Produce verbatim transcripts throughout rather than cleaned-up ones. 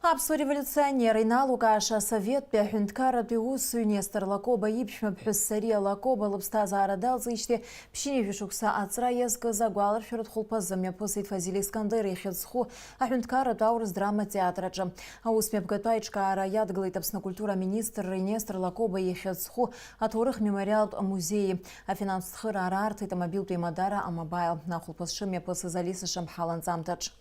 Аԥсуа револиуционер, иналукааша асоветтәи аҳәынҭқарратәи усзуҩ Нестор Лакоба иԥшәма ԥҳәыс Сариа Лакоба лыԥсҭазаара далҵижьҭеи ԥшьынҩажәа шықәса аҵра иазкыз агәаларшәаратә хәылԥазы мҩаԥысит Фазиль Искандер ихьӡ зху аҳәынҭқарратә аурыс драма театр аҿы. Аус мҩаԥгатәы аиҿкаара иадгылеит Аԥсны акультура аминистрреи Нестор Лакоба ихьӡ зху аҭоурых мемориалтә музеии. Афинанстә цхыраара арҭеит амобилтә еимадара А-Мобаил. Ахәылԥазы шымҩаԥысыз Алиса Шамҳал анҵамҭаҿ.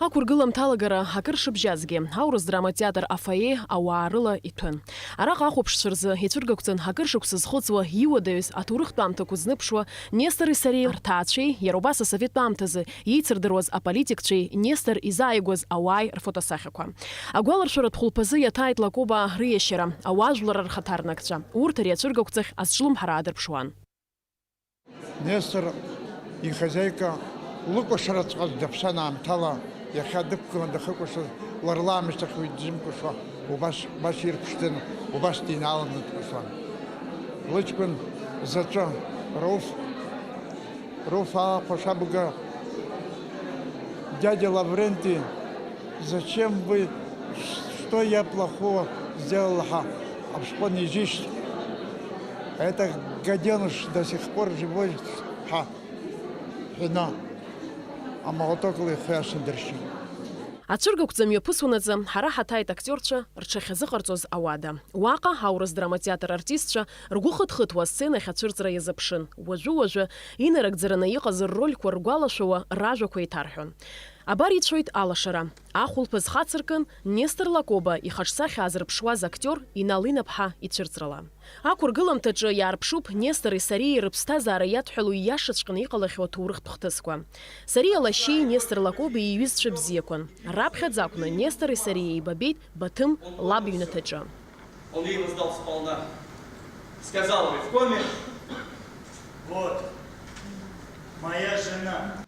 Ақәыргыламҭалагара акыр шыбжьазгьы, аурыс драма театр афоие ауаа рыла иҭәын. Араҟа ахәаԥшцәа рзы ицәыргақәҵан акыр шықәса зхыҵуа иуадаҩыз аҭоурыхтә аамҭақәа зныԥшуа Нестори Сариеи рҭаацәеи, иара убас асоветтә аамҭазы еицырдыруаз аполитикцәеи Нестор изааигәаз ауааи рфотосахьақәа. Агәаларшәаратә хәылԥазы иаҭааит Лакобаа рыиашьара, ауаажәлар рхаҭарнакцәа, урҭ ари ацәыргақәҵахь азҿлымҳара аадырԥшуан. Нестор ихозиаика лыкәашараҵәҟьа дыԥсан аамҭала, иахьа дықәгылан дахыкәашоз, лара лаамышьҭахь уи дызнымкәашо, убас, убас ирԥшӡаны, убас динааланы дкәашон. Лыҷкәын заҵәы, Рауф, Рауф ахәашабга, дядя Лавренти, зачем вы, что я плохого сделал, ҳа аԥшҟы нижьышьҭ? Это гаденыш до сих пор живой, ҳа ҳәаны амолотокла ихы иасындыршьит. Ацәыргақәҵа мҩаԥысуанаҵы ҳара ҳаҭааит актиорцәа рҽахьазыҟарҵоз ауада. Уаҟа аурыс драма театр артистцәа ргәы хыҭхыҭуа асценахь ацәырҵра иазыԥшын. Уажәы-уажәы инарыгӡараны иҟаз ррольқәа ргәалашәауа ражәақәа еиҭарҳәон. Абар ицәоит алашара. Ахәылԥаз хацыркын, Нестор Лакоба ихаҿсахьа аазырԥшуаз актиор Инал Инаԥҳа ицәырҵрала. Ақәыргыламҭаҿы иаарԥшуп Нестори Сариеи рыԥсҭазаара иадҳәалоу ииашаҵәҟьаны иҟалахьоу аҭоурыхтә хҭысқәа. Сариа лашьеи Нестор Лакобеи иҩызцәа бзиақәан. Раԥхьаӡа акәны Нестори Сариеи еибабеит Баҭым лаб иҩнаҭаҿы. Он ей воздал сполна. Сказал ревкоме: «Вот моя жена».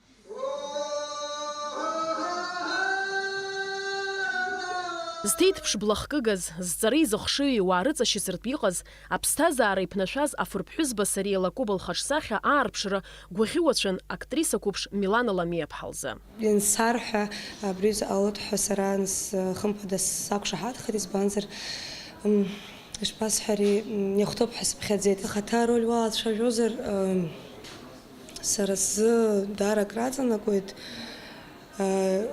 Зҭеиҭԥш блахкыгаз, зҵареи зыхшыҩи уаа рыҵашьыцыртә иҟаз, аԥсҭазаара иԥнашәаз афырԥҳәызба Сариа Лакоба лхаҿсахьа аарԥшра гәаӷьуацәан актриса қәыԥш Милана Ламиаԥҳа лзы. Иансарҳәа, абри заҟалоит ҳәа сара анс, хымԥада сақәшаҳаҭхеит, избанзар, м, ишԥасҳәари, м, иахәҭоуп ҳәа сыԥхьаӡеит. Ахаҭа ароль уалацәажәозар, м, сара сзы даара акраҵанакуеит. Ы,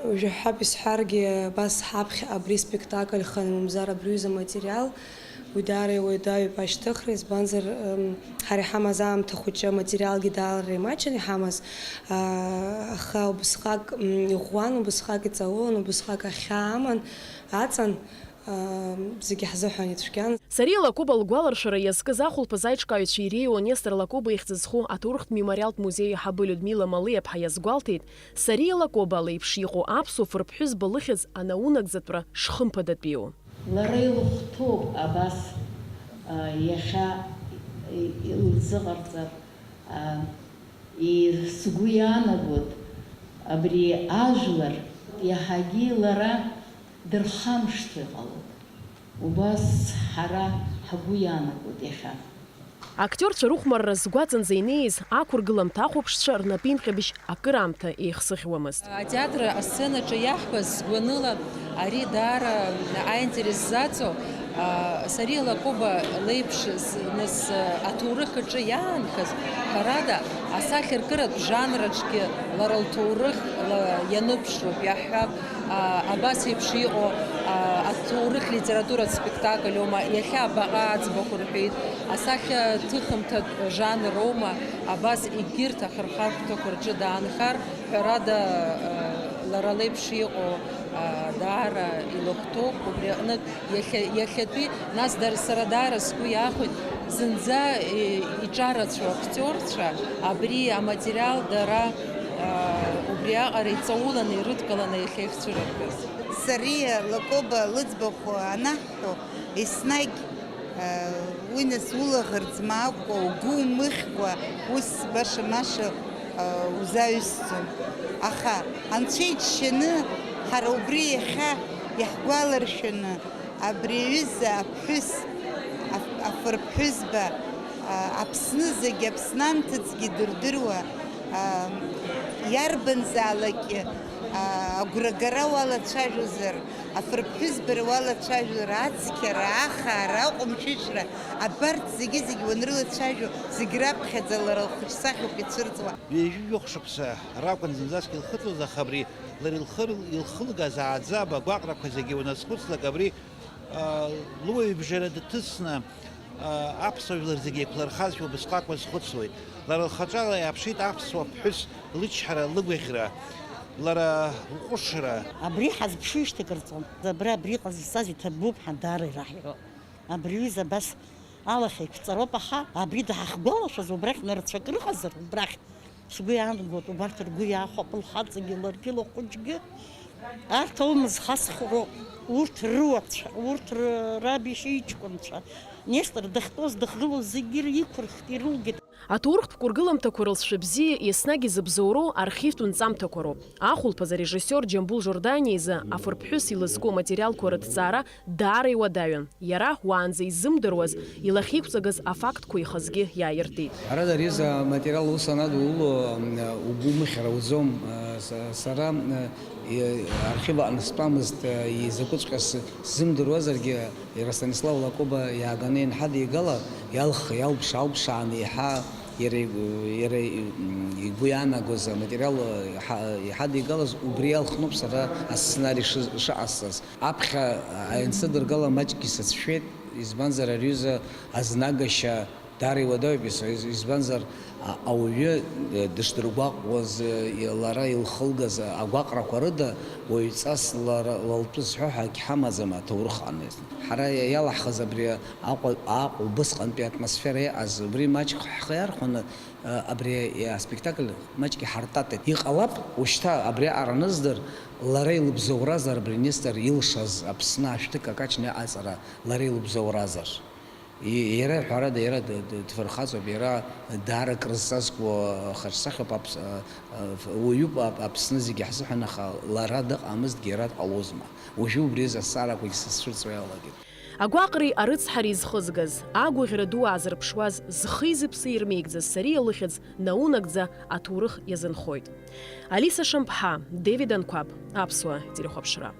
уажәы ҳәап исҳәаргьы, абас ҳаԥхьа абри спектакль ханы, мамзар абри ҩыза материал, уи даара иуадаҩуп ашьҭыхра, избанзар, ым, ҳара иҳамаз аамҭа хәыҷы аматериалгьы даара имаҷын иҳамаз, а, аха убысҟак, м, иӷәӷәан, убысҟак иҵаулан, убысҟак ахьаа аман, аҵан, а, зегьы ҳзыҳәан ицәгьан. Сариа Лакоба лгәаларшәара иазкыз ахәылԥаз аиҿкааҩцәа иреиуоу Нестор Лакоба ихьӡ зху аҭоурыхтә мемориалтә музеи аиҳабы Людмила Малиаԥҳа иазгәалҭеит, Сариа Лакоба леиԥш иҟоу аԥсуа фырԥҳәызба лыхьӡ анаунагӡатәра шхымԥадатәиу. Лара илыхәҭоуп абас, а, иахьа и-, илзыҟарҵар, а, и-, сгәы иаанагоит, абри ажәлар иаҳагьы лара дырхамышҭуа иҟалоит. Убас ҳара ҳгәы иаанагоит иахьа. Актиорцәа рыхәмарра згәаҵанӡа инеиз ақәыргыламҭа ахәаԥшцәа рнапеинҟьабжь акыраамҭа еихсыӷьуамызт. Атеатр асценаҿы иаҳбаз, сгәаныла, ари даара аинтерес заҵоу, а, Сариа Лакоба леиԥш з-, нас, а, аҭоурых аҿы иаанхаз, ҳәарада, асахьаркыратә жанр аҿгьы лара лҭоурых ла-, ианыԥшроуп, иаҳҳәап, а, абас еиԥш иҟоу, а, аҭоурых литературатә спектакль аума, иахьа абаҟа аӡбахә рҳәеит, асахьаҭыхымҭатә жанр аума, абас егьырҭ ахырхарҭақәа рҿы даанхар, ҳәарада, а, лара леиԥш иҟоу, а, даара илыхәҭоуп, убри аҟнытә иахьа-, иахьатәи, нас дара, сара даара сгәы иаахәеит, зынӡа, е, иҿарацәоу актиорцәа абри аматериал дара, а, убриаҟара иҵауланы ирыдкыланы иахьеицәырыргаз. Сариа Лакоба лыӡбахә анаҳҳәо, еснагь, а, уи нас улаӷырӡ маакәа, угәы умыхькәа, ус баша-маша, а, узаҩсӡом. Аха Анцәа иџьшьаны, ҳара убри иахьа иаҳгәаларшәаны, абри аҩыза аԥҳәыс, аф-, афырԥҳәызба, а, Аԥсны зегь, Аԥсны анҭыҵгьы дырдыруа, а, иарбанзаалакгьы Агәрагара уалацәажәозар, афырԥҳәызбара уалацәажәозар, ацқьара, ахаара, аҟәымшәышәра, абарҭ зегьы-зегьы уанрылацәажәо, зегь раԥхьаӡа лара лхаҿсахьоуп ицәырҵуа. Ҩажәи жәохә шықәса ракәын зынӡаск илхыҵуаз, аха абри лара илхы-, илхылгаз ааӡаба агәаҟрақәа зегьы уназхәыцлак, абри луаҩыбжара дҭысны, аԥсуа жәлар зегьы еиқәлырхазшәа убысҟак уазхәыцуеит. Лара лхаҿала иааԥшит аԥсуа ԥҳәыс лычҳара, лыгәаӷьра, лара лҟәышра. Абри ҳазԥшижьҭеи акыр ҵуан. Абра, абри иҟазҵаз иҭабуп ҳәа даара ираҳҳәо. Абри аҩыза абас алахь еиқәҵароуп, аха абри даҳахгәалашәаз убрахь нарцәак рыҟазар, убрахь. Сгәы иаанагоит, убарҭ ргәы иаахәап, лхаҵагьы, ларгьы, лыхәыҷгьы. Арҭ аума зхасхәро, урҭ рыуацәа, урҭ р-, раб иашьа иҷкәынцәа. Нестор дахьтәоз, дахьгылоз зегьы иқәырхт, ирылгеит. Аҭоурыхтә қәыргыламҭақәа рылҵшәа бзиа еснагь изыбзоуроу архивтә нҵамҭақәа роуп. Ахәылԥаз арежиссиор Џьамбул Жорданиа изы афырԥҳәыс илызку аматериалқәа рыҭҵаара даара иуадаҩын. Иара, уаанӡа иззымдыруаз, илахьеиқәҵагаз афактқәа ихазгьы иааиртит. Ҳәарада, ари азы аматериал ус анадуло, м, угәы умыхьыр ауӡом. Са-, сара, м, и-, архив аҟны стәамызт, изакәыҵәҟьа сы-, сзымдыруазаргьы, иара Станислав Лакоба иааганы ианҳадигала, иалх-, иалԥш-аалԥшааны иаҳа иара игәы, иара игәы иаанагоз аматериал иҳа-, иҳадигалаз, убри иалхноуп сара асценари шы-, шыҟасҵаз. Аԥхьа, а, иансыдыргала маҷкгьы сацәшәеит, избанзар, ари аҩыза азнагашьа даара иуадаҩуп, ис-, из-, избанзар, а, ауаҩы, э, дышдыргәаҟуаз, э, лара илхылгаз агәаҟрақәа рыда уаҩҵас лара лалтәы зҳәо ҳәа акгьы ҳамаӡам аҭоурых аҟны. Ҳара иалаҳхыз абри Аҟәа-, Аҟәа убысҟантәи атмосфера иҟаз, убри маҷк ҳхы иархәаны, а, абри аспектакль маҷк иҳартатеит. Иҟалап, ушьҭа абри аҟара аныздыр, лара илыбзоуразар, абри Нестор илшаз Аԥсны ашәҭы какаҷны иҟаҵара лара илыбзоуразар. И-, иара, ҳәарада, иара д-, д-, дфырхаҵоуп, иара даара крызҵазкуа хаҿсахьоуп, аԥс-, а, а, уаҩуп ап-, Аԥсны зегьы ҳзыҳәан, аха лара дыҟамызҭгьы иара дҟалозма? Уажәы убри азы азҵаарақәагь сызцәырҵуа иалагеит. Агәаҟреи арыцҳареи зхызгаз, агәаӷьра ду аазырԥшуаз, зхи зыԥси ирмеигӡаз Сариа лыхьӡ наунагӡа аҭоурых иазынхоит. Алиса Шамԥҳа, Девид Анқәаб, Аԥсуа телехәаԥшра.